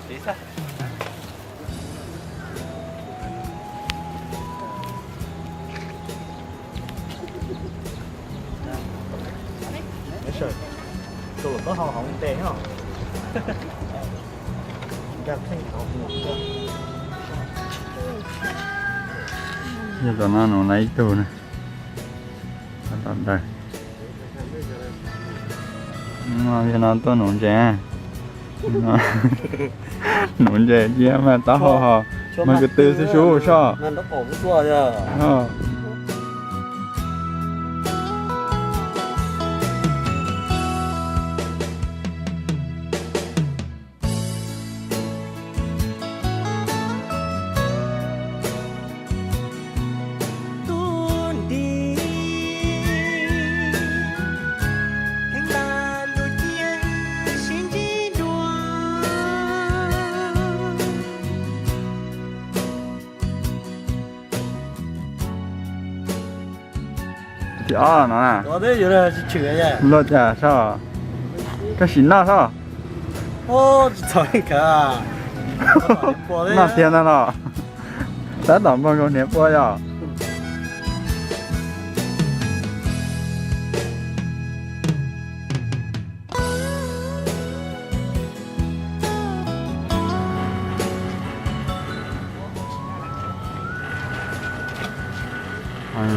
Yog tom no nws lawv ib tug na. Yog no tuaj nuv ntses. Nuv ntses cia mas taub hau ho mas ko tw xwb sub soj. Tim ob no na. Luaj cas soj? Koj sim noj soj? Noj tiag ntag los. Tab tom npog nkaus hniav pua yom.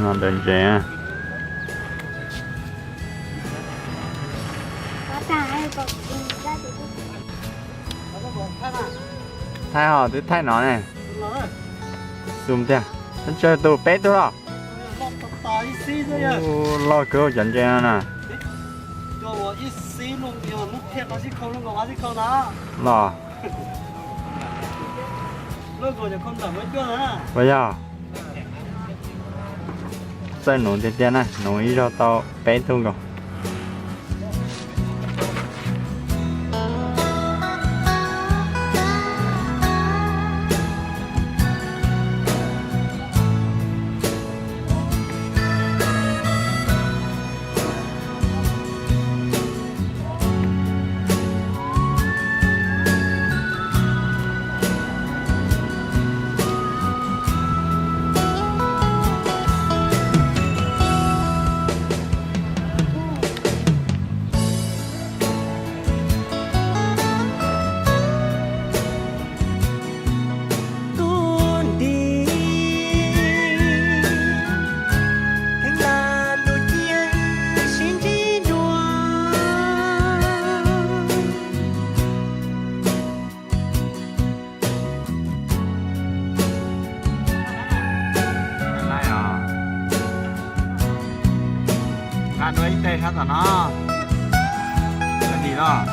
Ntawd ntses. Thaij ho twb thaij no ne. Xum tiag, tsawg tus, peb tug los? Loj kawg cov ntses no na. Los. Puas yog? Txawj nuv tiag tiag na, nuv ib zaug tau peb tug nkaus. Nqa dua ib teg sab tom no. Dim los.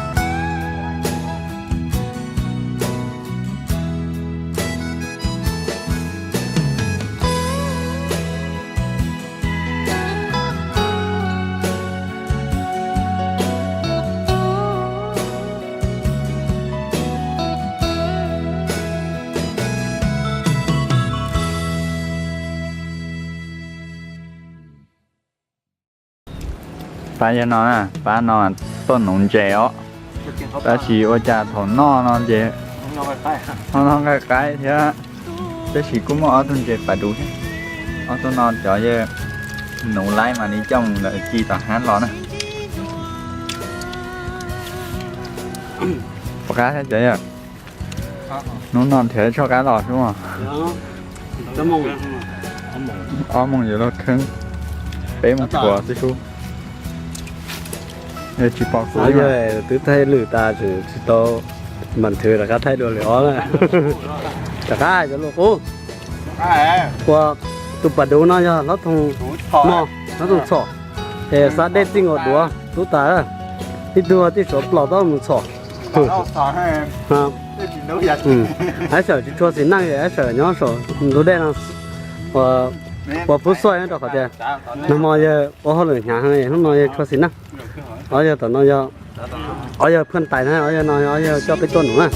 Pab yog no, pab no tuaj nuv ntses os. Tab sis ua cas thaum noj no ces ho noj qaib qaib thiab. Tab sis kuj muaj ob tug ntses pas duv thiab. Ob tug no cov yawg nuv laib mas li coj mus lawm ci tom hab los na. Pom qab thiab cov yawg. Hnub no nrhiav tshuaj qab los xwb. Ob moos yuav luag kheeb, peb moos tshuav xwb sub. Tsis pom kuv, twb thaij lwm tas tseem tsis tau mam nthwv rov qab thaij dua lwm ob na. Rov qab hais cov lus qub. Ua tus pas duv no yog Hlob Thoom Mos, Hlob Thoom Txhom, es xav dej txij nkaus duav tub tas, ib tug tij Suav Plos tau mus txhom. Ab Sawm tsis tshua xis neej, Ab Sawm nyob saum ntug dej no, ua pub xuaj nyob rau qhov tias nag hmo yawg ua hauj lwm hnyav heev, hnub no yawg tshua xis neej. Ob yawg tom no yog ob yawg phuaj tais na, ob yawg no ob yawg coj peb tuaj nuv na.